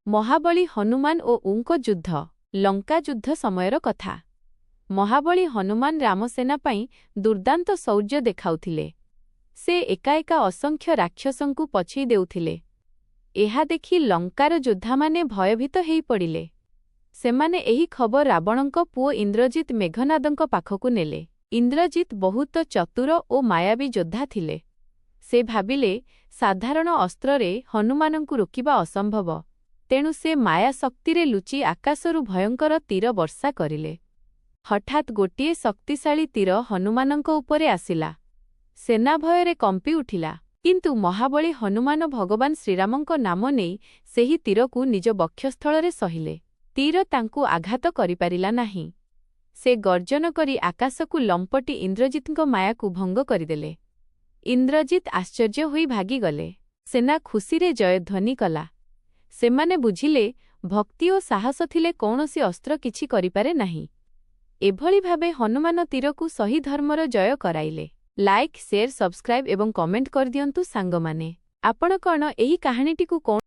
ମହାବଳୀ ହନୁମାନ ଓ ଉଙ୍କ ଯୁଦ୍ଧ। ଲଙ୍କା ଯୁଦ୍ଧ ସମୟର କଥା। ମହାବଳୀ ହନୁମାନ ରାମସେନା ପାଇଁ ଦୁର୍ଦ୍ଦାନ୍ତ ଶୌର୍ଯ୍ୟ ଦେଖାଉଥିଲେ। ସେ ଏକା ଏକା ଅସଂଖ୍ୟ ରାକ୍ଷସଙ୍କୁ ପଛେଇ ଦେଉଥିଲେ। ଏହା ଦେଖି ଲଙ୍କାର ଯୋଦ୍ଧାମାନେ ଭୟଭୀତ ହେଇପଡ଼ିଲେ। ସେମାନେ ଏହି ଖବର ରାବଣଙ୍କ ପୁଅ ଇନ୍ଦ୍ରଜିତ ମେଘନାଦଙ୍କ ପାଖକୁ ନେଲେ। ଇନ୍ଦ୍ରଜିତ ବହୁତ ଚତୁର ଓ ମାୟାବୀ ଯୋଦ୍ଧା ଥିଲେ। ସେ ଭାବିଲେ, ସାଧାରଣ ଅସ୍ତ୍ରରେ ହନୁମାନଙ୍କୁ ରୋକିବା ଅସମ୍ଭବ। ତେଣୁ ସେ ମାୟା ଶକ୍ତିରେ ଲୁଚି ଆକାଶରୁ ଭୟଙ୍କର ତୀର ବର୍ଷା କରିଲେ। ହଠାତ୍ ଗୋଟିଏ ଶକ୍ତିଶାଳୀ ତୀର ହନୁମାନଙ୍କ ଉପରେ ଆସିଲା। ସେନା ଭୟରେ କମ୍ପି ଉଠିଲା। କିନ୍ତୁ ମହାବଳୀ ହନୁମାନ ଭଗବାନ ଶ୍ରୀରାମଙ୍କ ନାମ ନେଇ ସେହି ତୀରକୁ ନିଜ ବକ୍ଷସ୍ଥଳରେ ସହିଲେ। ତୀର ତାଙ୍କୁ ଆଘାତ କରିପାରିଲା ନାହିଁ। ସେ ଗର୍ଜନ କରି ଆକାଶକୁ ଲମ୍ପଟି ଇନ୍ଦ୍ରଜିତଙ୍କ ମାୟାକୁ ଭଙ୍ଗ କରିଦେଲେ। ଇନ୍ଦ୍ରଜିତ ଆଶ୍ଚର୍ଯ୍ୟ ହୋଇ ଭାଗିଗଲେ। ସେନା ଖୁସିରେ ଜୟଧ୍ୱନି କଲା। ସେମାନେ ବୁଝିଲେ, ଭକ୍ତି ଓ ସାହସ ଥିଲେ କୌଣସି ଅସ୍ତ୍ର କିଛି କରିପାରେ ନାହିଁ। ଏଭଳି ଭାବେ ହନୁମାନ ତୀରକୁ ସହି ଧର୍ମର ଜୟ କରାଇଲେ। ଲାଇକ୍, ସେୟାର, ସବସ୍କ୍ରାଇବ୍ ଏବଂ କମେଣ୍ଟ କରିଦିଅନ୍ତୁ ସାଙ୍ଗମାନେ। ଆପଣ କ'ଣ ଏହି କାହାଣୀଟିକୁ କୌଣ